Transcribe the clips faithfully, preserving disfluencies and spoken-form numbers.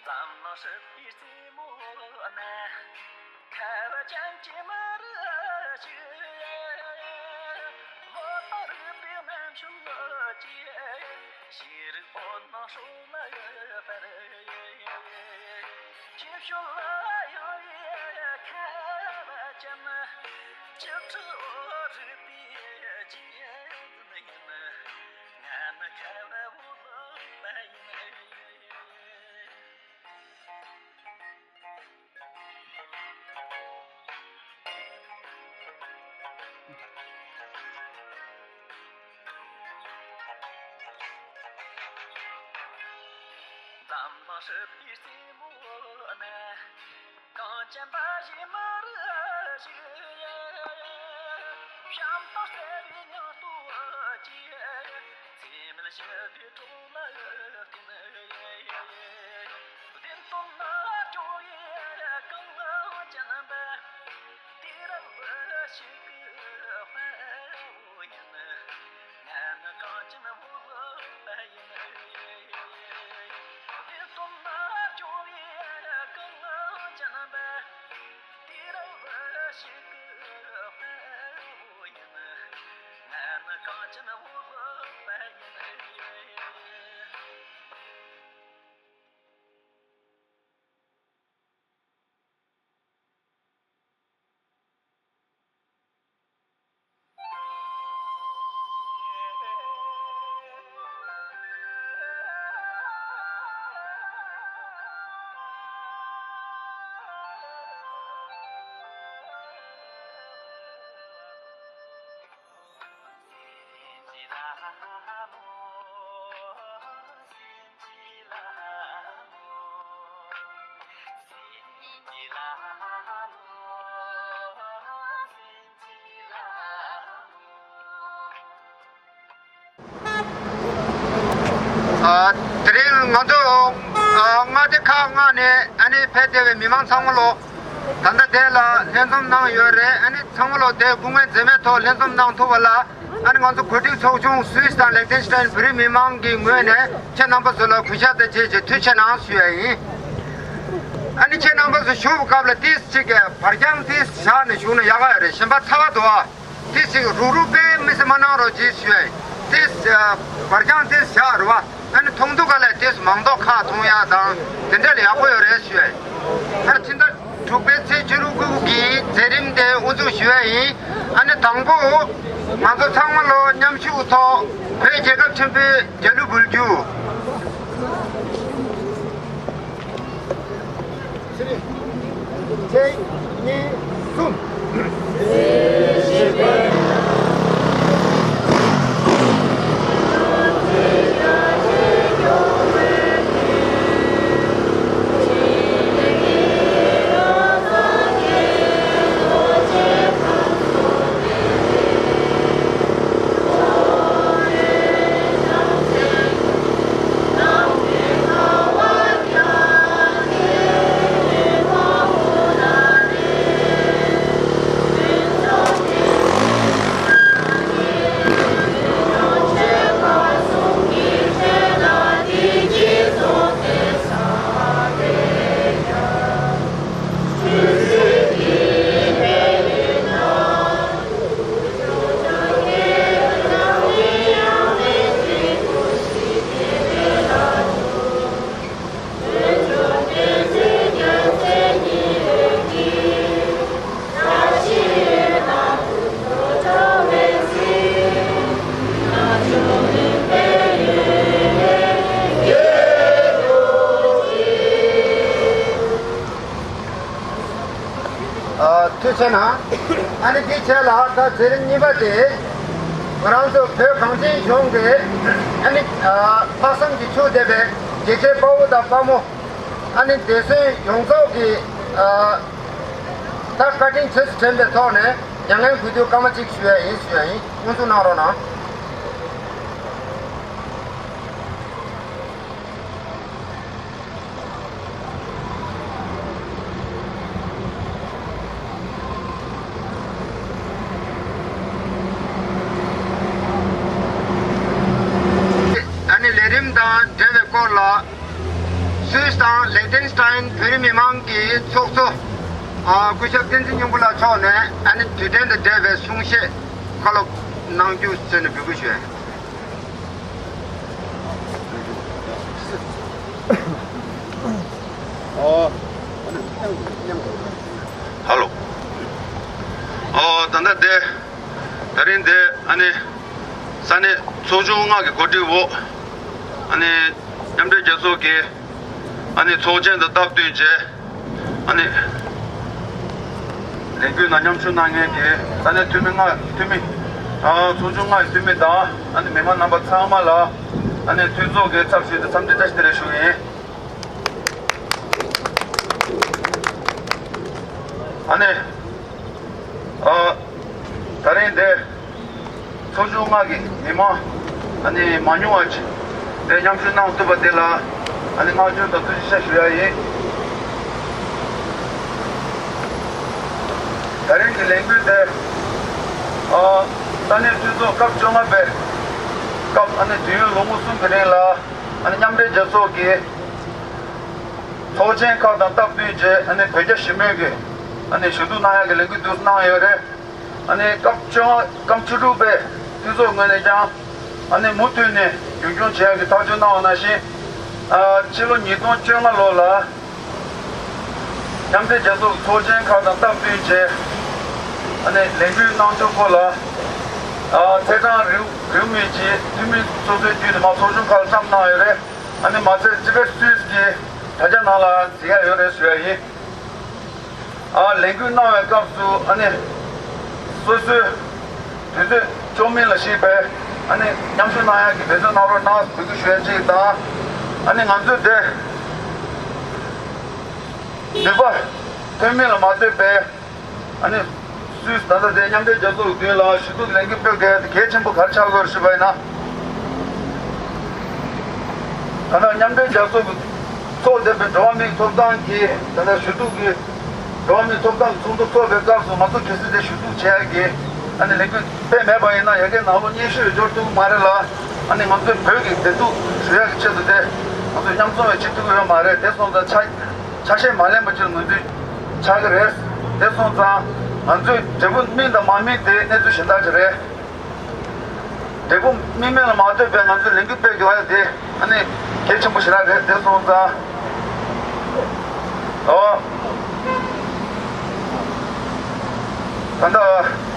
འཛམ་གླིང་སྲིད་པའི་རྩེ་མོ་ན། ཁ་བ་ཅན་གྱི་མི་རིགས་ཤིག་ལོ་དང་རིག་པའི་རྣམ་ཤུལ་གྱིས། ཤེས་རིག་འོད་སྣང་ཧྲོལ་ལ་འཕར། ཅིག་ཤོད་ལ་ཡང་ཡི་ཁ་བ་ཅན། ཅི་ཁྲི་འོ་རིག་པའི་རྗེས་འཛིན་ཡིན། ང་ནི་ཁ་བ་འོ་ལོག་པ་ཡིན། འཛམ་གླིང་སྲིད་པའི་རྩེ་མོ་ན། གངས་ཅན་པ་ཞིག་མ་རེད་ཞིག། བྱམས་དང་བརྩེ་བའི་སྙིང་སྟོབས་ཀྱིས། འཚེ་མེད་ཞི་བའི་གྲོགས་ལ་བརྟེན། བདེན་དོན་ལ་སྐྱོ་བའི་གངས་ཅན་པ། དུས་རབས་ཤིག་གི་དཔའ་བོ་ཡིན། ང་ནི་གངས་ཅན་འོ་ལོག་པ་ཡིན། བདེན་དོན་ལ་སྐྱོ་བའི་གངས་ཅན་པ། དུས་རབས་ཤིག་གི་དཔའ་བོ་ཡིན། ང་ནི་གངས་ཅན་འོ་ལོག་པ་ཡིན། ཨ། དེ་རིང་ང་ཚོ་ཨ་མངའ་སྡེ་ཁག་ལྔ་ནས་ཨ་ནི་ཕེབས་བསྡད་པའི་མི་མང་ཚང་མ་ལོ། ད་ལྟ་དེ་ལ་ལྷན་འཛོམས་གནང་ཡོད་རེད། ཨ་ནི་ཚང་མ་ལོ་དེ་སྐུ་ངལ་འཛེམས་མེད་ཐོག་ལྷན་འཛོམས་གནང་ཐུབ་པ་ལ། ཨ་ནི་ང་ཚོ་གོ་སྒྲིག་ཚོགས་ཆུང་སུད་སི་དང་ལེག་ཐེན་སི་ཏན་བོད་རིགས་མི་མང་གི་ངོས་ནས་ཁྱེད་རྣམ་པ་ཚོ་ལ་གུས་ཞབས་དང་བཅས་ཀྱི་ཐུགས་རྗེ་གནང་ཞུ་ཡ་ཡིན། ཨ་ནི་ཁྱེད་རྣམ་པ་ཚོ་བཞུགས་པའི་སྐབས་ལ་ཏིས་གཅིག་གི་བར་རྐྱང་ཏིས་བཞག་ནས་བཞུགས་ན་ཡག་ག་ཡོད་རེད། གཞན་པ་ཚ་བ་འདུག་ཨ། ཏིས་གཅིག་རུག་རུག་པས་མི་སེམས་མ་གནང་རོགས་གྱིས་ཞུ་ཡ་ཡིན། ཏིས་བར་རྐྱང་ཏིས་བཞག་རེད་བ། ཨ་ནི་མཐོང་ཐུག་ག་ལ་ཏིས་མང་ཐོག་ཁ་མཐོང་ཡ་དང་དེ་འདྲ་ལ་ཡག་པོ་ཡོད་རེད་ཞུ་ཡ་ཡིན། ཨ་ཕྱི་ཟླ་དྲུག་པའི་ཚེས་བཅུ་དགུ་གི་མཛད་རིམ་དེ་དབུ་འཛུགས་ཞུ་ཡ་ཡིན། ཨ་ནི་དང་པོ་ང་ཚོ་ཚང་མ་ལོ་མཉམ་ཞུགས་ཐོག་བོད་རྒྱལ་ཁབ་ཆེན་པོའི་རྒྱལ་གླུ་འབུལ་རྒྱུ། གཅིག་གཉིས་གསུམ། ཨ། ཐུགས་རྗེ་གནང་། ཨ་ནི་དེའི་རྗེས་ལ་ད་དེ་རིང་གཉིས་པ་དེ། ང་རང་ཚོ་བོད་གངས་ཅན་ལྗོངས་ཀྱི་ཨ་ནི་ཨ་ལྷག་བསམ་གྱི་ཆུ་འདེབས་པའི་རྒྱལ་གཅེས་དཔའ་བོ་དང་དཔའ་མོ། ཨ་ནི་འདས་གསོན་ཡོངས་རྫོགས་ཀྱི་ཨ་ད་བཀའ་དྲིན་རྗེས་སུ་དྲན་པའི་ཐོག་ནས་མྱ་ངན་གུས་འདུད་སྐར་མ་གཅིག་ཞུ་ཡ་ཡིན་ཞུ་ཡ་ཡིན། མངོན་གསལ་གནང་རོགས་གནང་། ཨ་ནི་ལས་རིམ་དང་འབྲེལ་བའི་སྐོར་ལ། སུད་སི་དང་ལིག་ཏེན་སི་ཏན་བོད་རིགས་མི་མང་གི་ཚོགས་གཙོ། ཨ། སྐུ་ཞབས་བསྟན་འཛིན་སྙིང་པོ་ལགས་མཆོག་ནས་ཨ་ནི་དུས་དྲན་དང་འབྲེལ་བའི་གསུང་བཤད་བཀའ་སློབ་གནང་རྒྱུ་བཅས་ནས་འབོད་སྐུལ་ཞུ་ཡ་ཡིན། ཧ་ལོ། ཨོ། ད་ལྟ་དེ། ད་རིང་དེ་ཨ་ནི་ས་གནས་ཚོགས་ཆུང་ལྔ་གི་གོ་སྒྲིག་འོག་ཨ་ནི་མཉམ་འབྲེལ་རྒྱལ་ཚོགས་ཀྱི་ཨ་ནི་ཚོགས་ཆེན་དང་སྟབས་བསྟུན་བྱས། ཨ་ནི་ལས་འགུལ་ནང་མཉམ་ཞུགས་གནང་མཁན་གྱི་ས་གནས་འཐུས་མི་ལྔ། འཐུས་མི། ཨ། ཚོགས་ཆུང་ལྔ་ཡི་འཐུས་མི་དང་ཨ་ནི་མི་མང་རྣམ་པ་ཚང་མ་ལ་ཨ་ནི་འཐུས་ཚོགས་ཀྱི་ཚབ་ཞུས་ཏེ་འཚམས་འདྲི་བཀྲ་ཤིས་བདེ་ལེགས་ཞུ་གི་ཡིན། ཨ་ནི། ཨ། ད་རིང་འདིར་ཚོགས་ཆུང་ལྔ་གི་མི་མང་ཨ་ནི་མང་ཉུང་བ་ཅིག་དེ་མཉམ་ཞུགས་གནང་ཐུབ་པ་དེ་ལ་ཨ་ནི་བསྔགས་བརྗོད་དང་ཐུགས་རྗེ་ཆེ་ཞུ་ཡ་ཡིན། ད་རིང་གི་ལས་འགུལ་དེ། ཨ། ས་གནས་འཐུས་ཚོགས་སྐབས་བཅོ་ལྔ་པའི་སྐབས་ཨ་ནི་དུས་ཡུན་ལོ་ངོ་གསུམ་གྱི་རིང་ལ་ཨ་ནི་མཉམ་འབྲེལ་རྒྱལ་ཚོགས་ཀྱི་ཚོགས་ཆེན་ཁག་དང་སྟབས་བསྟུན་བྱས་ཨ་ནི་བོད་རྒྱ་ཞི་མོལ་གྱི་ཨ་ནི་ཞུ་གཏུག་གནང་ཡག་གི་ལས་འགུལ་དུ་གནང་ཡོད་རེད། ཨ་ནི་སྐབས་བཅོ་ལྔ། སྐབས་བཅུ་དྲུག་པའི་འཐུས་ཚོགས་ངོས་ནས་ཀྱང་ཨ་ནི་མུ་མཐུད་ནས་རྒྱུན་སྐྱོང་བྱེད་ཡག་གི་ཐག་གཅོད་གནང་བ་ནང་བཞིན། ཨ། ཕྱི་ལོ་ཉིས་སྟོང་བཅོ་ལྔ་ལོ་ལ་མཉམ་འབྲེལ་རྒྱལ་ཚོགས་ཀྱི་ཚོགས་ཆེན་ཁག་དང་སྟབས་བསྟུན་བྱས་ཨ་ནི་ལས་འགུལ་གནང་ཕྱོགས་སྐོར་ལ། ཨ། ཚེས་གྲངས་རེའུ་རེའུ་མིག་ཅིག་འཐུས་མི་སོ་སོའི་བརྒྱུད་ནས་མར་ཚོགས་ཆུང་ཁག་ལ་བཀྲམ་གནང་ཡོད་རེད། ཨ་ནི་མ་ཚད་ཅི་བེད་སུད་སི་གི་དྲ་རྒྱ་ནང་ལ་གཟིགས་ཡག་ཡོད་རེད་ཞུ་ཡ་ཡིན། ཨ། ལས་འགུལ་གནང་བའི་སྐབས་སུ་ཨ་ནི་སོ་སོའི་དུས་ཚོད་ལྕོགས་མིན་ལ་གཞིགས་པའི་ཨ་ནི་མཉམ་ཞུགས་གནང་ཡག་གི་འབད་བརྩོན་གནང་རོགས་གནང་འབོད་སྐུལ་ཞུ་ཡ་གཅིག་དང་། ཨ་ནི་ང་ཚོས་དེ་ནུས་པ་ཐོན་མིན་ལ་མ་ལྟོས་པའི་ཨ་ནི་སུད་སི་ད་ལྟ་དེ་མཉམ་འབྲེལ་རྒྱལ་ཚོགས་ཀྱི་མདུན་ལ་ཞུ་གཏུག་ལས་འགུལ་སྤེལ་དགོས་ཡ་དེ་གལ་ཆེན་པོ་ག་རེ་ཆགས་ཀྱི་ཡོད་རེད་ཞུས་པ་ཡིན་ན། ད་ལྟ་མཉམ་འབྲེལ་རྒྱལ་ཚོགས་ཀྱི་ཚོགས་འདས་པའི་འགྲོ་བ་མིའི་ཐོབ་ཐང་གི་ད་ལྟ་ཞུ་གཏུག་གི་འགྲོ་བ་མིའི་ཐོབ་ཐང་གི་ཚོགས་འདུ་འཚོགས་པའི་སྐབས་སུ་ང་ཚོ་གལ་སྲིད་དེ་ཞུ་གཏུག་བྱེད་ཡག་གི་ཨ་ནི་ལས་འགུལ་སྤེལ་མེད་པ་ཡིན་ན་ཡ་གིའི་ནང་ལོགས་སྙན་ཞུ་ཡང་འབྱོར་ཐུབ་ཀྱི་མ་རེད་ལ། ཨ་ནི་ང་ཚོའི་བོད་ཀྱི་བདེ་སྡུག་ཞུ་ཡག་གི་ཆེད་དུ་དེ་ང་ཚོས་མཉམ་འཛོམས་ཡང་བྱེད་ཐུབ་ཀྱི་ཡོད་མ་རེད། དེ་སོང་ཙང་ཆ་ཆ་ཤས་མ་ལེན་པ་ཅིག་ལ་ངོས་འཛིན་ཆགས་ཀྱི་རེད། དེ་སོང་ཙང་ང་ཚོའི་འབྲས་བུ་སྨིན་དང་མ་སྨིན་དེ་གནས་ཚུལ་གཞན་དག་ཅིག་རེད། འབྲས་བུ་སྨིན་མིན་ལ་མ་ལྟོས་པའི་ང་ཚོས་ལས་འགུལ་སྤེལ་དགོས་ཡ་དེ་ཨ་ནི་གལ་ཆེན་པོ་ཞེ་དྲག་རེད། དེ་སོང་ཙང་། ཨོ། ད་ལྟ་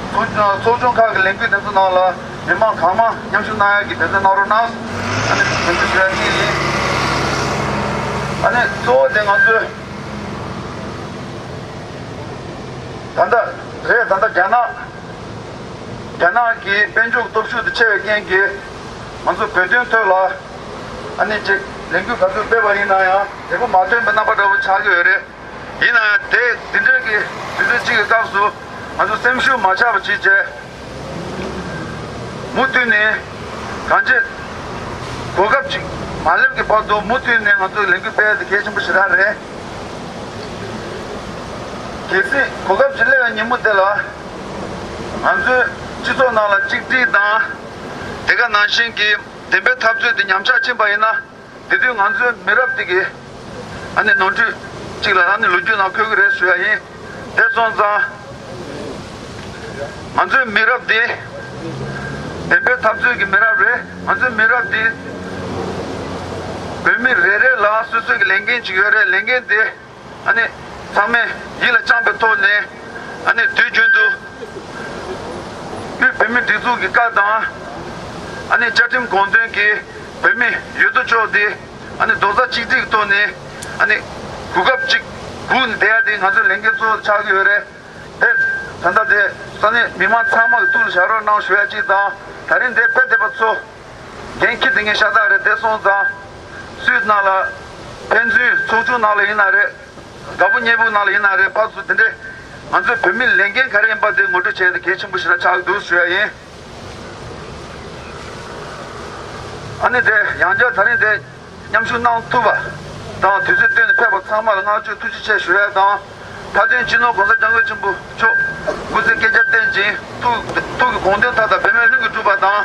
ཚོགས་ཚོགས་ཆུང་ཁག་གི་ལས་འགུལ་དེ་ཚོ་ནང་ལ་མི་མང་གང་མང་མཉམ་ཞུགས་གནང་ཡ་གི་འབད་བརྩོན་གནང་རོགས་གནང་། ཨ་ནི་དེ་ཚོ་ཞུ་ཡ་གཅིག་ཡིན། ཨ་ནི་གཙོ་བོ་དེ་ང་ཚོས་ད་ལྟ་རེད། ད་ལྟ་རྒྱ་ནག་རྒྱ་ནག་གི་དཔལ་འབྱོར་སྟོབས་ཤུགས་དེ་ཆེ་བའི་རྐྱེན་གྱིས་ང་ཚོ་བོད་དོན་ཐོག་ལ་ཨ་ནི་ཅིག་ལས་འགུལ་ག་ཚོད་སྤེལ་བ་ཡིན་ན་ཡང་འབྲས་བུ་མ་ཐོན་པའི་རྣམ་པ་འདྲ་བོ་ཆགས་ཀྱི་ཡོད་རེད། ཡིན་ན་ཡང་དེ་འདི་འདྲའི་གི་དུས་ཚོད་གཅིག་གི་སྐབས་སུ་ང་ཚོ་སེམས་ཤུགས་མ་ཆག་པ་བྱེད་བྱས། མུ་མཐུད་ནས་གང་ཅི་གོ་སྐབས་ཅིག་མ་སླེབས་ཀྱི་བར་དུ་མུ་མཐུད་ནས་ང་ཚོས་ལས་འགུལ་སྤེལ་ཡ་དེ་གལ་ཆེན་པོ་ཞེ་དྲག་རེད། གལ་སྲིད་གོ་སྐབས་ཅིག་སླེབས་པའི་ཉིན་མོ་དེ་ལ་ང་ཚོའི་སྤྱི་ཚོགས་ནང་ལ་གཅིག་སྒྲིལ་དང་། དེ་ག་ནང་བཞིན་གྱི་བདེན་པའི་འཐབ་རྩོད་དེ་ཉམས་ཆག་ཕྱིན་པ་ཡིན་ན། དེ་དུས་ང་ཚོའི་མི་རབས་དེ་གི་ཨ་ནི་ནོར་འཁྲུལ་གཅིག་ལ་ཨ་ནི་ལོ་རྒྱུས་ནང་འཁོད་ཀྱི་རེད་ཞུ་ཡ་ཡིན། དེ་སོང་ཙང་ང་ཚོའི་མི་རབས་དེ་བདེན་པའི་འཐབ་རྩོད་ཀྱི་མི་རབས་རེད། ང་ཚོའི་མི་རབས་དེ་བོད་མི་རེ་རེ་ལ་སོ་སོའི་གི་ལས་འགན་ཅིག་ཡོད་རེད། ལས་འགན་དེ་ཨ་ནི་ཚང་མས་ཡིད་ལ་བཅངས་པའི་ཐོག་ནས་ཨ་ནི་དུས་རྒྱུན་དུ་དབུས་བོད་མིའི་སྒྲིག་འཛུགས་ཀྱི་བཀའ་དང་ཨ་ནི་བཅའ་ཁྲིམས་དགོངས་དོན་གྱི་བོད་མི་ཡོད་དོ་ཅོག་དེ་ཨ་ནི་རྡོག་རྩ་གཅིག་སྒྲིལ་གྱི་ཐོག་ནས་ཨ་ནི་གོ་སྐབས་གཅིག་སྒུག་ནས་བསྡད་ཡ་དེ་ང་ཚོའི་ལས་འགན་གཙོ་བོ་ཆགས་ཀྱི་ཡོད་རེད། དེ་ད་ལྟ་དེ་ས་གནས་མི་མང་ཚང་མ་གི་ཐུགས་ལ་བཞག་རོགས་གནང་ཞུ་ཡ་གཅིག་དང་། ད་རིང་འདིར་ཕེབས་བསྡད་པ་ཚོ་འགན་འཁྱེར་བསྡད་མཁན་ཤ་སྟག་རེད། དེ་སོང་ཙང་སུད་ནང་ལ་ཕན་ཚུན་ཚོགས་ཆུང་ནང་ལ་ཡིན་ན་རེད། དགའ་པོ་ཉེ་པོ་ནང་ལ་ཡིན་ན་རེད། ཕར་ཚུར་དེ་འདྲའི་ང་ཚོའི་བོད་མིའི་ལས་འགན་ག་རེ་ཡིན་པ་དེ་ངོ་སྤྲོད་བྱས་ཏེ་གལ་ཆེན་པོ་ཞིག་ལ་ཆགས་འདུག་ཞུ་ཡ་ཡིན། ཨ་ནི་དེ་ཡང་བསྐྱར་ད་རིང་དེ་མཉམ་ཞུགས་གནང་ཐུབ་པ་དང་དུས་ཚོད་བཏོན་ནས་ཕེབས་པ་ཚང་མ་ལ་བསྔགས་བརྗོད་ཐུགས་རྗེ་ཆེ་ཞུ་ཡ་དང་། མཐའ་དོན་སྤྱི་ནོར་༸གོང་ས་༸སྐྱབས་མགོན་ཆེན་པོ་མཆོག་སྐུ་ཚེ་བསྐལ་བརྒྱར་བརྟན་ཅིང་། ཐུགས་ཐུགས་ཀྱི་དགོངས་དོན་མཐའ་དག་འབད་མེད་ལྷུན་གྱིས་འགྲུབ་པ་དང་།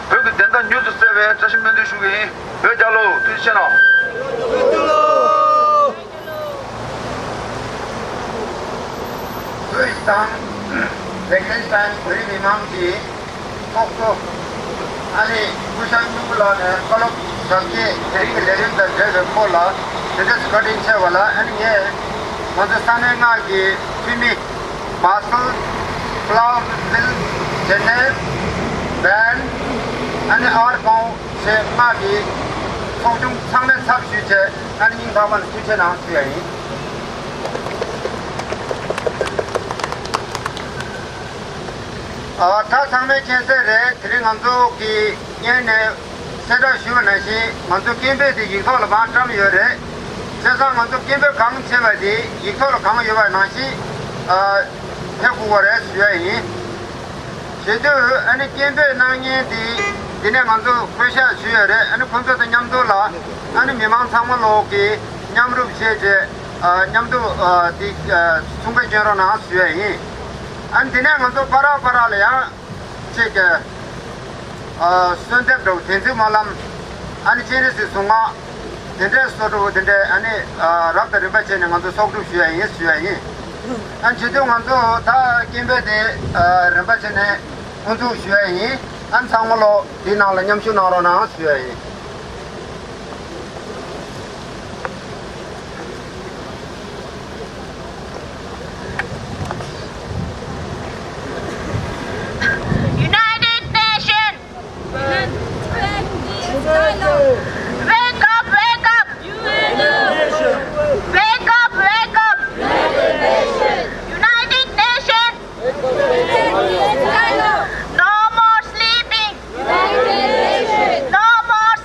བོད་ཀྱི་བདེན་མཐའ་མྱུར་དུ་གསལ་བའི་བཀྲ་ཤིས་སྨོན་འདུན་ཞུ་གི་ཡིན། བོད་རྒྱལ་ལོ། ཐུགས་རྗེ་ཆེ་གནང་། བོད་དང་ལེག་ཊེན་སི་ཊའིན་བོད་རིགས་མི་མང་གི་ཚོགས་གཙོ། ཨ་ནི་སྐུ་ཞབས་སྨྱུ་གུ་ལགས་ནས་བཀའ་སློབ་ཞབས་ཀྱི་དེ་རིང་གི་ལས་རིམ་དང་འབྲེལ་བའི་སྐོར་ལ་དེ་འདྲ་བཀའ་དྲིན་ཆེ་བ་ལ། ཨ་ནི་ངས་ང་ཚོ་ས་གནས་ལྔ་གི་འཐུས་མི་མཱ་སལ། ཕ་ལའོ་ཝིལ། ཇེ་ནེབ། བན། ཨ་ནི་ཨར་བོང་ཞེས་ལྔ་གི་ཚོགས་ཆུང་ཚང་མའི་ཚབ་ཞུས་བྱས། ཨ་ནི་སྙིང་ཐག་པ་ནས་ཐུགས་རྗེ་གནང་ཞུ་ཡ་ཡིན། ཨ། ད་ཚང་མས་མཁྱེན་གསལ་རེད། དེ་རིང་ང་ཚོ་གི་སྔོན་ནས་གསལ་བསྒྲགས་ཞུས་པ་ནང་བཞིན་ང་ཚོ་སྐད་འབོད་དེ་ཡིག་ཐོག་ལ་མར་བཀྲམ་ཡོད་རེད། བྱས་ཙང་ང་ཚོ་སྐད་འབོད་གང་བྱས་པ་དེ་ཡིག་ཐོག་ལ་གང་ཡོད་པ་ནང་བཞིན། ཨ། ཕེབས་དགོས་པ་རེད་ཞུ་ཡ་ཡིན། བྱེད་དུས་ཨ་ནི་སྐད་འབོད་གནང་མཁན་དེ་འདི་ནས་ང་ཚོ་བསྐོ་བཞག་ཞུས་ཡོད་རེད། ཨ་ནི་ཁོང་ཚོ་དང་མཉམ་དུ་ལ་ཨ་ནི་མི་མང་ཚང་མ་ལོག་གིས་མཉམ་རུབ་བྱས་རྗེས། ཨ། མཉམ་དུ། ཨ། དེ། ཨ། གསུང་བཤད་སྐྱོན་རོགས་གནང་ཞུ་ཡ་ཡིན། ཨ་ནི་དེ་ནས་ང་ཚོ་བར་བར་ལ་ཡང་ཅིག་ཨ། གསོལ་འདེབས་འདྲ་བོ། དེ་ཚོའི་སྨོན་ལམ། ཨ་ནི་སྤྱན་རས་གཟིགས་གཟུངས་སྔགས། དེ་འདྲའི་གསོལ་འདེབས་དེ་འདྲའི་ཨ་ནི། ཨ། རབ་དང་རིམ་པ་བྱས་ནས་ང་ཚོ་གསོག་སྒྲུབ་ཞུ་ཡ་ཡིན་ཞུ་ཡ་ཡིན། ཨ་ནི་བྱེད་དུས་ང་ཚོ་ད་སྐད་འབོད་དེ། ཨ། རིམ་པ་བྱས་ནས་དབུ་འཛུགས་ཞུ་ཡ་ཡིན། ཨ་ནི་ཚང་མ་ལོ་དེའི་ནང་ལ་མཉམ་ཞུགས་གནང་རོགས་གནང་ཞུ་ཡ་ཡིན། United Nations! Wake up, wake up! Wake up, wake up! United Nations! No more sleeping! No more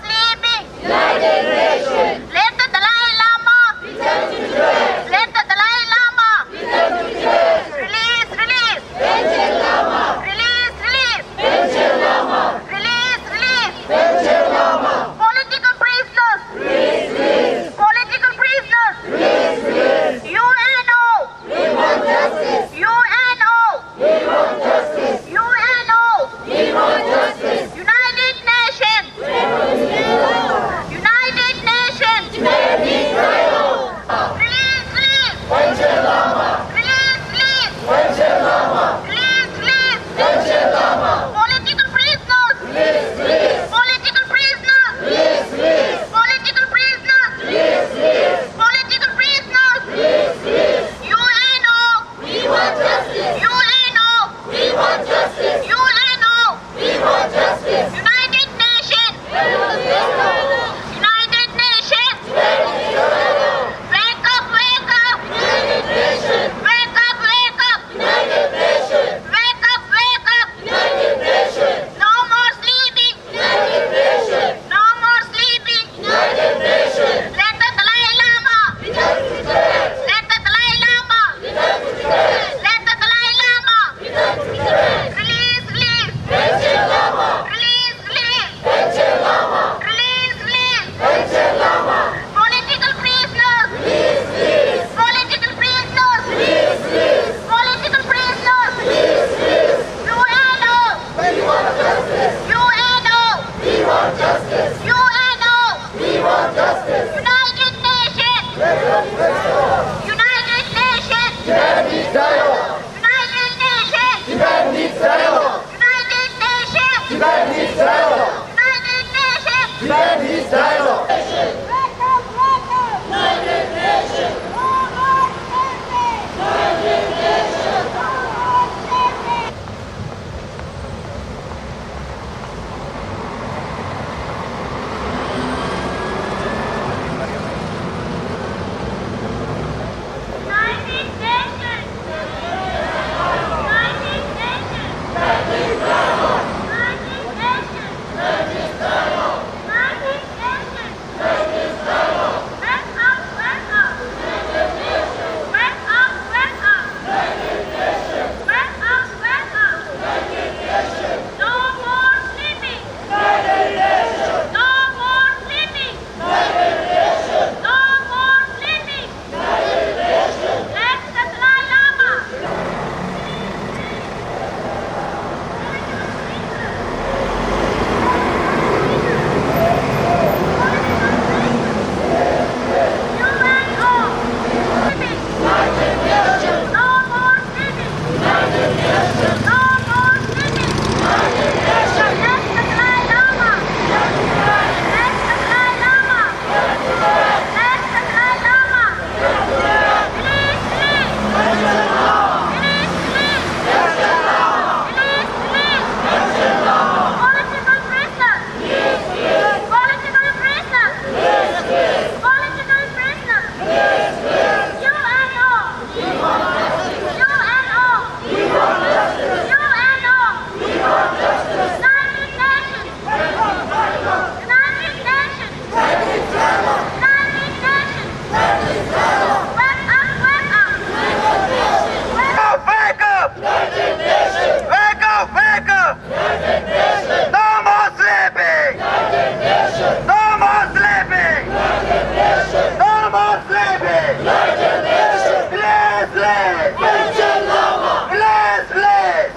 Release, release!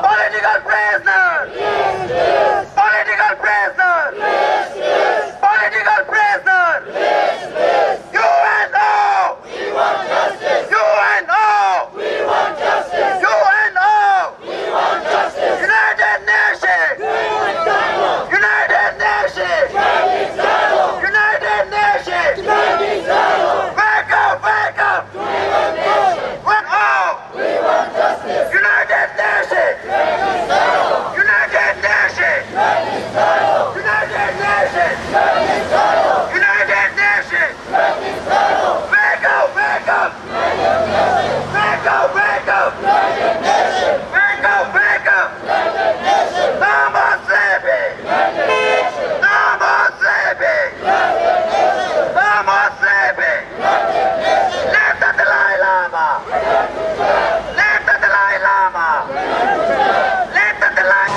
Political prisoner! Political prisoner! Political prisoner! U N O! We want justice! U N O! We want justice! U N O! We want justice! United Nations! United Nations! United Nations! Wake up! Wake up! Wake up! We want justice! United Nations! United Nations! United Nations! United Nations! Wake up! Wake up! Wake up! Wake up! Wake up! Wake up! No more sleeping! No more sleeping! No more sleeping! Let the Dalai Lama! Let the Dalai Lama! Let the Dalai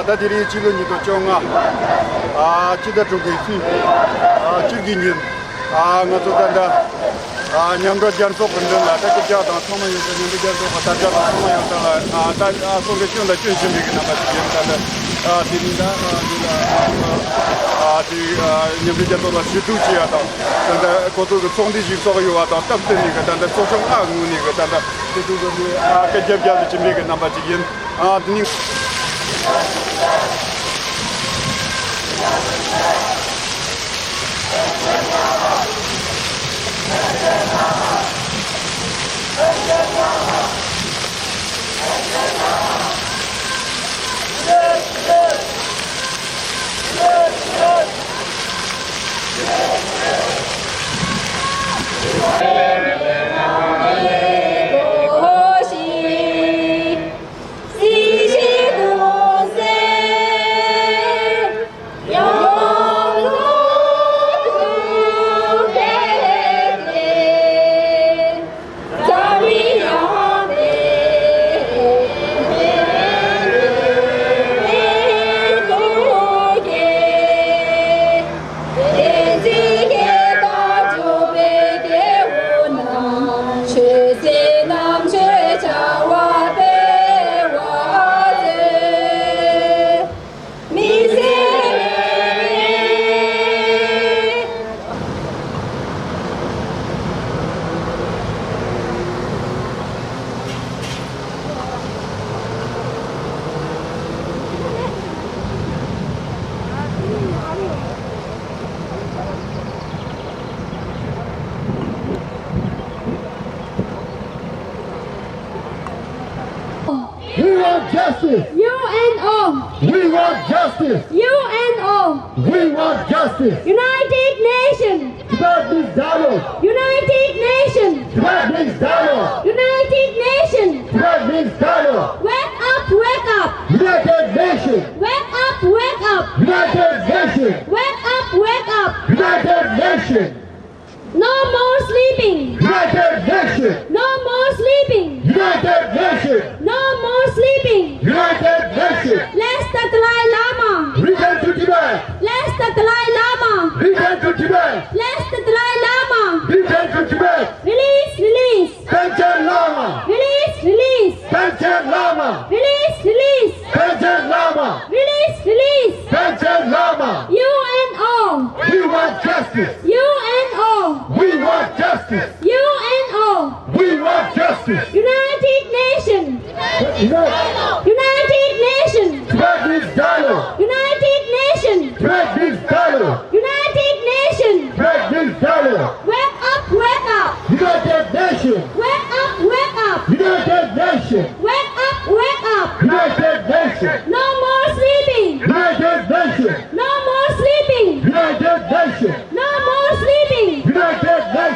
ཨ། ད་དེ་རིང་ཕྱི་ལོ་ཉིས་སྟོང་བཅོ་ལྔ། ཨ། སྤྱི་ཟླ་དྲུག་པའི་ཚེས། ཨ། བཅུ་དགུའི་ཉིན། ཨ། ང་ཚོ་ད་ལྟ། ཨ། མཉམ་འབྲེལ་རྒྱལ་ཚོགས་ཀྱི་མདུན་ལ། ད་སྐྱབས་རྒྱ་དང་ཚང་མ་ཡོད་ས། མཉམ་འབྲེལ་རྒྱལ་ཚོགས་ཀྱི་དར་ཆ་དང་ཚང་མ་ཡོད་ས་ལ། ཨ། ད། ཨ། ཁོང་གི་སྐྱོན་དང་སྐྱོན་བྱིན་པའི་གི་རྣམ་པ་ཅིག་ཡིན། ད་ལྟ། ཨ། དེ་རིང་ད། ཨ། འདི་ལ། ཨ། དེ། ཨ། མཉམ་འབྲེལ་རྒྱལ་ཚོགས་ལ་ཞུ་གཏུག་བྱེད་ཡ་དང་། ད་ལྟ་ཁོ་ཚོ་གི་ཚོགས་འདུ་ཞིག་ཚོགས་ཡོད་པ་དང་སྟབས་བསྟུན་ནས་གི། ད་ལྟ་ཚོགས་ཆུང་ལྔ་ངོས་ནས་གི། ད་ལྟ་དེ་ཚོ་གི། ཨ། སྐད་རྒྱབ་རྒྱབ་ཏུ་ཕྱིན་པའི་གི་རྣམ་པ་ཅིག་ཡིན། ཨ། དེ་ནི། We want justice. U N O. We want justice. U N O. We want justice. United Nations. Tibet needs dialogue. United Nations. Tibet needs dialogue. United Nations. Tibet needs dialogue. Wake up, wake up. United Nations. Wake up, wake up. United Nations. Wake up, wake up. United Nations. No more sleeping. United Nations. No more sleeping. United Nations. No more sleeping. United Nations. Release the Dalai Lama. Return to Tibet. Release the Dalai Lama. Return to Tibet. Release the Dalai Lama. Return to Tibet. Release, release. Panchen Lama. Release, release. Panchen Lama. Release, release. Panchen Lama. Release, release. Panchen Lama. U N O. We want justice. U N O. We want justice. U N O. We want justice. United Nations. United Nations. Tibet needs dialogue. United Nations. Tibet needs dialogue. United Nations. Tibet needs dialogue.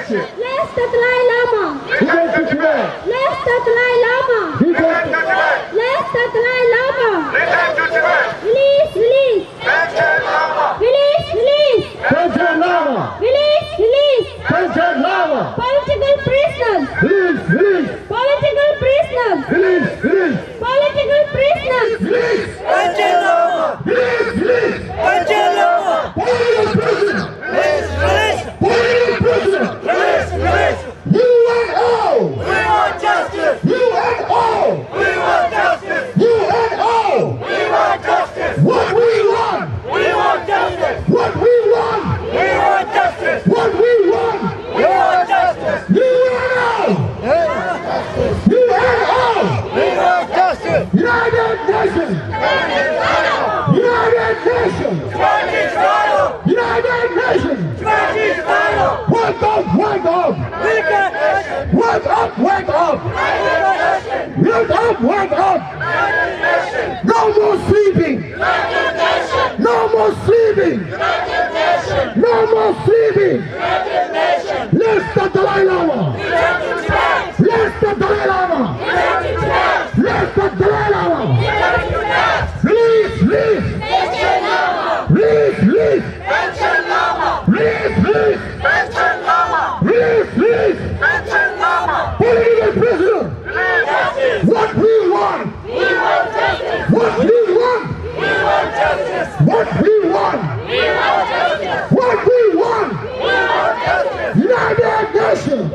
Bless the Dalai Lama. Return to Tibet. Bless the Dalai Lama. Return to Tibet. Bless the Dalai Lama. Return to Tibet. Release, release. Panchen Lama. Release, release. Panchen Lama. Release, release. Panchen Lama. Political prisoners. Release, release. Political prisoners. Release, release. Political prisoners. Release. Panchen Lama. Release, release. Panchen Lama. Political prisoners. Release, release. Political prisoners. Release, release. U N O! We want justice! U N O! We want justice! U N O! We want justice! What we want! We want justice! What we want! We want justice! What we want! We want justice! U N O! U N O! We want justice! United Nations! United Nations! United Nations! Wake up, wake up! Wake up, wake up! Wake up, wake up! No more sleeping! No more sleeping! No more sleeping! Let the Dalai Lama! Let the Dalai Lama! Let the Dalai Lama! Release, release! Release, release! Panchen Lama! Release, release! Panchen Lama! Release, release! Panchen Lama! Political prisoner! Release! What we want! We want justice! What we want! We want justice! What we want! We want justice! What we want! We want justice! United Nations!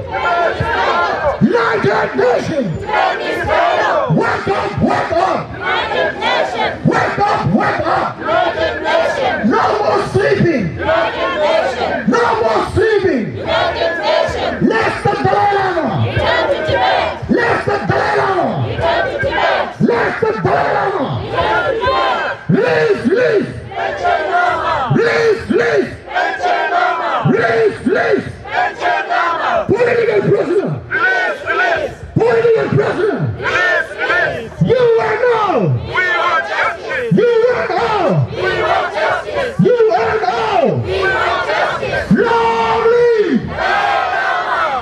United Nations! United Nations! Wake up! Wake up! United Nations! Wake up! Wake up! United Nations! No more sleeping! United Nations! No more sleeping! United Nations! Let the Dalai Lama! Return to Tibet! Let the Dalai Lama! Return to Tibet! Let the Dalai Lama! Return to Tibet! Release! Release! Panchen Lama! Release! Release! Panchen Lama! Release! Release! Panchen Lama! Political prisoner! Release! Release! Political prisoner! Release! Release! U N O! We want justice! U N O! We want justice! U N O! We want justice! Long live!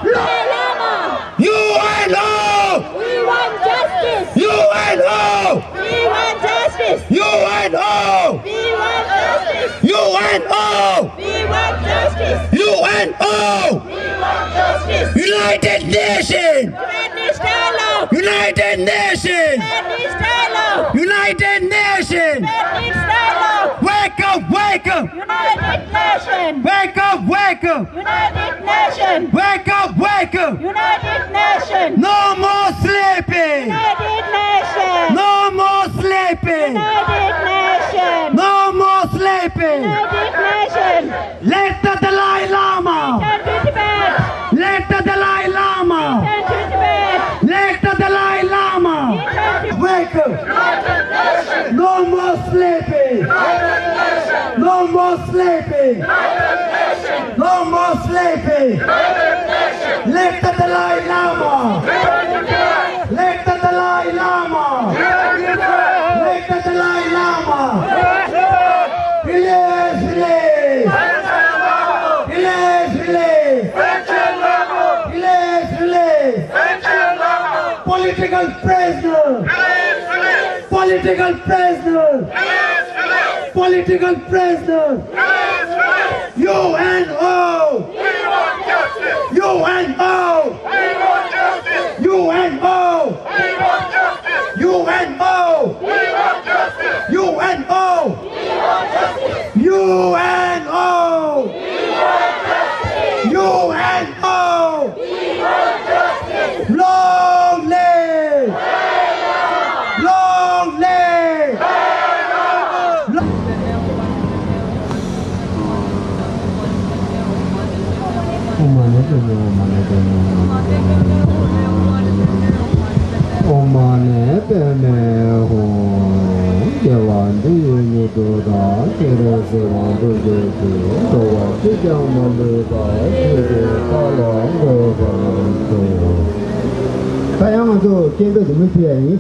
Dalai Lama! U N O! We want justice! U N O! We want justice! U N O! We want justice! U N O! We want justice! U N O! We want justice! United Nations! Redness dialogue! United Nations! Redness dialogue! United Nations! Redness dialogue! Wake up, wake up! United Nations! Wake up, wake up! United Nations! Wake up, wake up! United Nations! No more sleeping! United Nations! No more sleeping! United Nations! No more sleeping! United Nations! Let the Dalai Lama! Return to Tibet! Let the Dalai Lama! Return to Tibet! Let the Dalai Lama! Return to Wake up! United Nations! No more sleeping! United Nations! No more sleeping! United Nations! No more sleeping! United Nations! Let the Dalai Lama! Return to Tibet! Let the Dalai Lama! Let the Dalai Lama! Release, release! Release, release! Release, release! Political prisoner! Political prisoner! Political prisoner! U N O! We want justice! U N O! We want justice! U N O! We want justice! U N O! We want justice! U N O! We want justice! U N O! We want justice! U N O! We want justice! Long live! Long live! ཨོཾ་མ་ཎི་པདྨེ་ཧཱུྃ། དགེ་བ་འདི་ཡིས་མྱུར་དུ་བདག་གིས་རེག། གསོལ་བ་འདི་ཡིས་ཀྱང་འགྲོ་བ་གཅིག་ཀྱང་མ་ལུས་པ། ཤིན་ཏུ་བདག་ལ་འགོད་པར་ཤོག་ད་ཡང་ང་ཚོ་སྐད་འབོད་དེ་མི་ཕུལ་ཡ་ཡིན།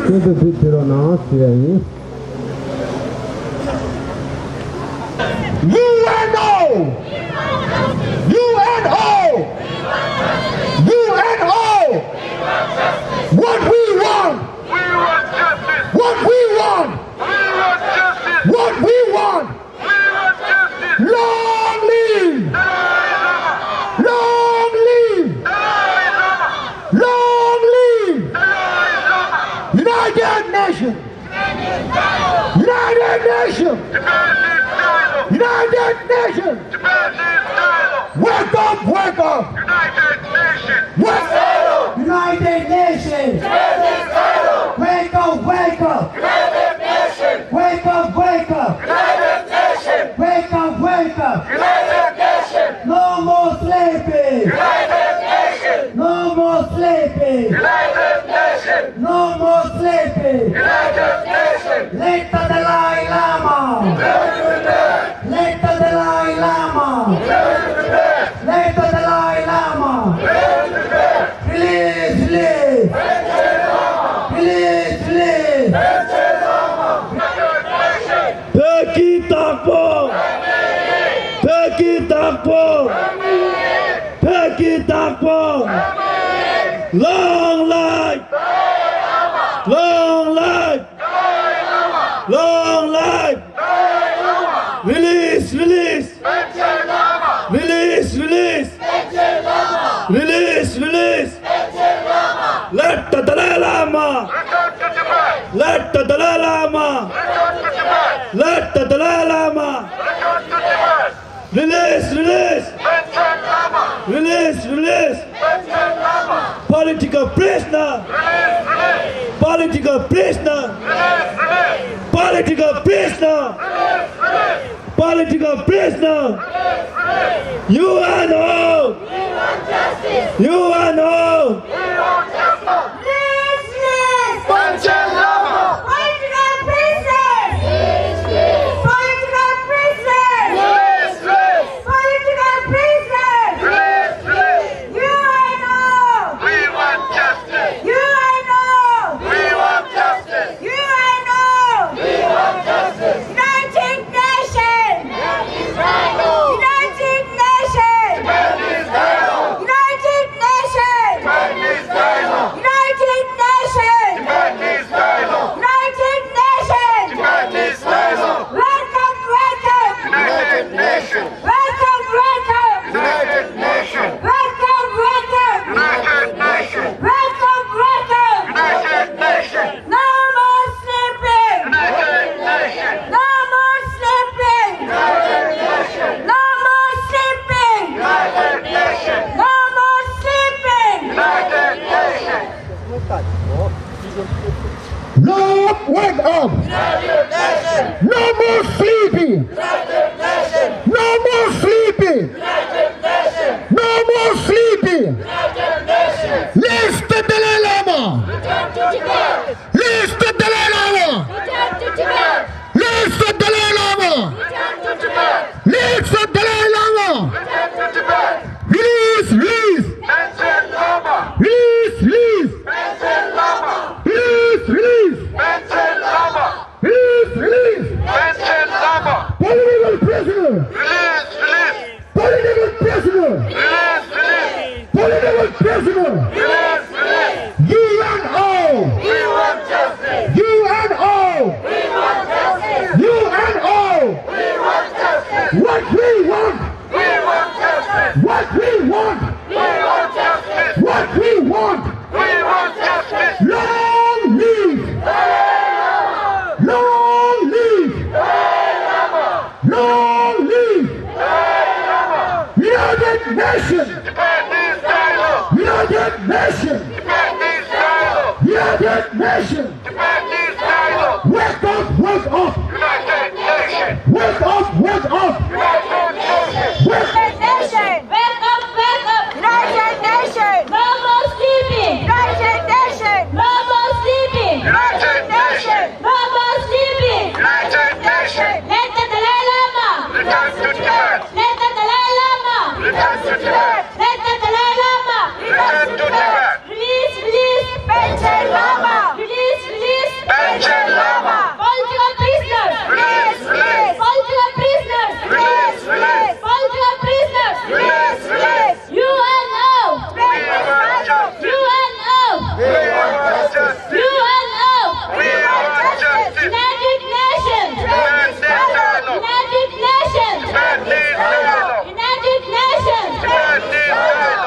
སྐད་འབོད་ཕུལ་ཕུལ་རོགས་གནང་ཞུ་ཡ་ཡིན། U N O! U N O! Nation! United Nations! Wake up, wake up! United Nations! Wake up! United Nations! Wake up, wake up! United Nations! Wake up, wake up! United Nations! Wake up, wake up! United Nations! No more sleeping! United Nations! No more sleeping! United Nations! No more sleeping! United Nations! Let the Dalai Lama! Let the Dalai Lama! Let the Dalai Lama! Release, release! Release, release! བོད་ཀྱི་བདག་པོ། བོད་ཀྱི་བདག་པོ། བོད་ཀྱི་བདག་པོ། Long life! Long life! Long life! Release, release! Release, release! Release, release! Let the Dalai Lama! Let the Dalai Lama! Let the Dalai Lama! Release, release! Release, release! Political prisoner! Political prisoner! Political prisoner! Political prisoner! U N O! U N O! Release, release! Panchen Lama! Political prisoners! Release, release! Political prisoners! Release, release! Political prisoners! Release, release! U N O! We want justice! U N O! We want justice! U N O! We want justice! United Nations! United Nations! United Nations! United Nations! Welcome, welcome! United Nations! Welcome, welcome! United Nations! Welcome, welcome! United Nations! Welcome, welcome! United Nations! No more sleeping! United Nations! No more sleeping! United Nations! No more sleeping! United Nations! No more sleeping! United Nations! No, wake up! No more sleeping! No more sleeping! No more sleeping! Release the Dalai Lama! Release the Dalai Lama! Release the Dalai Lama! Release the Dalai Lama! Release, release! Release, release! Release, release! Release, release! Political prisoner! Political prisoner! Political prisoner! U N O! U N O! U N O! What we want! What we want! What we want! Long live! Long live! Long live! United Nations! United Nations! United Nations! Wake up, wake up! Wake up, wake up! Wake up! Wake up! Wake up! United Nations! No more sleeping! United Nations! No more sleeping! United Nations! No more sleeping! United Nations! Let the Dalai Lama! Return to Tibet! Let the Dalai Lama! Return to Tibet! Let the Dalai Lama! Return to Tibet! Release, release! Panchen Lama! Release, release! Panchen Lama! Political prisoners! Release, release! Political prisoners! Release, release! Political prisoners! Release, release! U N O! We want justice! U N O! We want justice! U N O! We want justice! United Nations! United Nations! United Nations! United Nations! United Nations!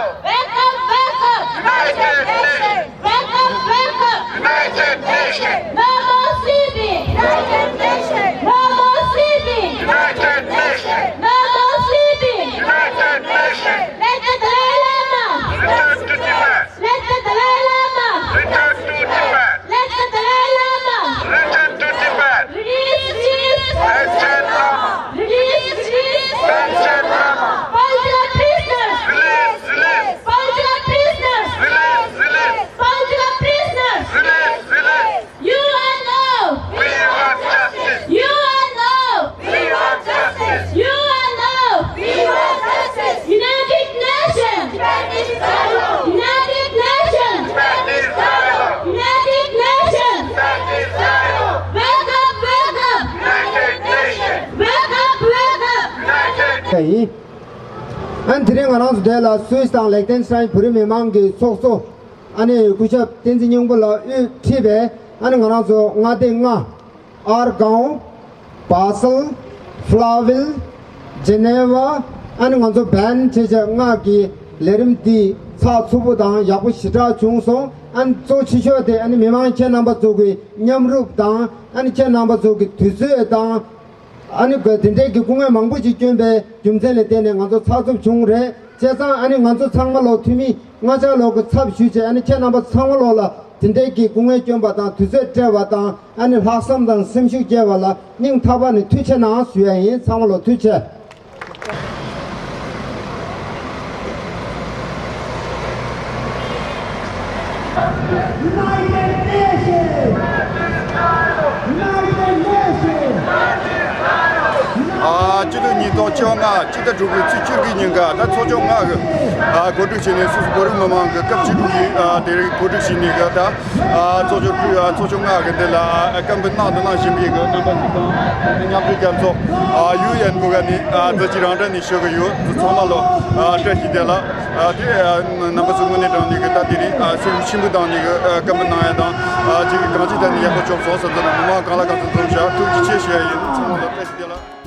ཡིན། ཨ་ནི་དེ་རིང་ང་རང་ཚོ་དེ་ལ་སུད་སི་དང་ལེག་ཏེན་སི་ཏན་བོད་རིགས་མི་མང་གི་ཚོགས་གཙོ་ཨ་ནི་སྐུ་ཞབས་བསྟན་འཛིན་སྙིང་པོ་ལགས་དབུས་ཁྲིད་པའི་ཨ་ནི་ང་རང་ཚོ་མངའ་སྡེ་ལྔ། ཨར་གའོ། བ་སལ། ཕ་ལ་ཝིལ། ཇི་ནེ་ཝ། ཨ་ནི་ང་ཚོ་བན་བྱས་བྱས་ལྔ་གི་ལས་རིམ་འདི་ཚགས་ཚུད་པོ་དང་ཡག་པོ་ཞེ་དྲག་བྱུང་སོང་། ཨ་ནི་གཙོ་ཆེ་ཤོས་དེ་ཨ་ནི་མི་མང་ཁྱེད་རྣམ་པ་ཚོ་གི་མཉམ་རུབ་དང་ཨ་ནི་ཁྱེད་རྣམ་པ་ཚོ་གི་དུས་ཚོད་དང་། ཨ་ནི་དེ་འདྲའི་གི་སྐུ་ངལ་མང་པོ་ཞིག་བསྐྱོན་པའི་རྒྱུ་མཚན་ལ་བརྟེན་ནས་ང་ཚོ་ཚགས་ཚུད་བྱུང་རེད། བྱས་ཙང་ཨ་ནི་ང་ཚོ་ཚང་མ་ལོ་འཐུས་མི་ལྔ་ཆ་ལོ་གི་ཚབ་ཞུས་བྱས་ཨ་ནི་ཁྱེད་རྣམ་པ་ཚང་མ་ལོ་ལ་དེ་འདྲའི་གི་སྐུ་ངལ་བསྐྱོན་པ་དང་དུས་ཚོད་སྤྲད་པ་དང་ཨ་ནི་ལྷག་བསམ་དང་སེམས་ཤུགས་བསྐྱེད་པ་ལ་སྙིང་ཐག་པ་ནས་ཐུགས་རྗེ་གནང་ཞུ་ཡ་ཡིན། ཚང་མ་ལོ་ཐུགས་རྗེ་ཆེ། United Nations! United Nations! ཨ། སྤྱི་ལོ་ཉིས་སྟོང་བཅོ་ལྔ་སྤྱི་ཟླ་དྲུག་པའི་ཚེས་བཅུ་དགུའི་ཉིན་ཀ་ད་ཚོགས་ཆུང་ལྔ་གི་ཨ་གོ་སྒྲིག་བྱས་ནས་སུད་སི་བོད་རིགས་མི་མང་གི་སྐབས་བཅུ་དྲུག་གི་ཨ་དེ་རིང་གོ་སྒྲིག་བྱས་ནས་གི་ད་ཨ་ཚོགས་ཆུང་ཨ་ཚོགས་ཆུང་ལྔ་གི་འདི་ལ་ཨ་སྐད་འབོད་གནང་འདི་གནང་བཞིན་པའི་གི་རྣམ་པ་ཚོ་དང་མཉམ་འབྲེལ་རྒྱལ་ཚོགས་ཨ་ཡུ་ཨེན་གི་ནས་ཨ་ཛ་ཅི་རང་འདྲ་ནས་ཞུ་གི་ཡོད། ཚང་མ་ལོ་ཨ་བཀྲ་ཤིས་བདེ་ལེགས། ཨ་དེ་ཨ་རྣམ་པ་ཚོ་དངོས་གནས་དྲང་གནས་ཀྱི་ད་དེ་རིང་ཨ་སེམས་ཤུགས་ཆེན་པོ་བཏང་ནས་ཀྱི་ཨ་སྐད་འབོད་གནང་ཡ་དང་ཨ་ཅིག་གང་ཅི་ད་ནི་ཡག་པོ་བྱུང་སོང་བསམ་ཚུལ་མི་མང་གང་ལ་གང་འཚམ་འཛོམས་ཤག་ཐུགས་རྗེ་ཆེ་ཞུ་ཡ་ཡིན། ཚང་མ་ལ་བཀྲ་ཤིས་བདེ་ལེགས།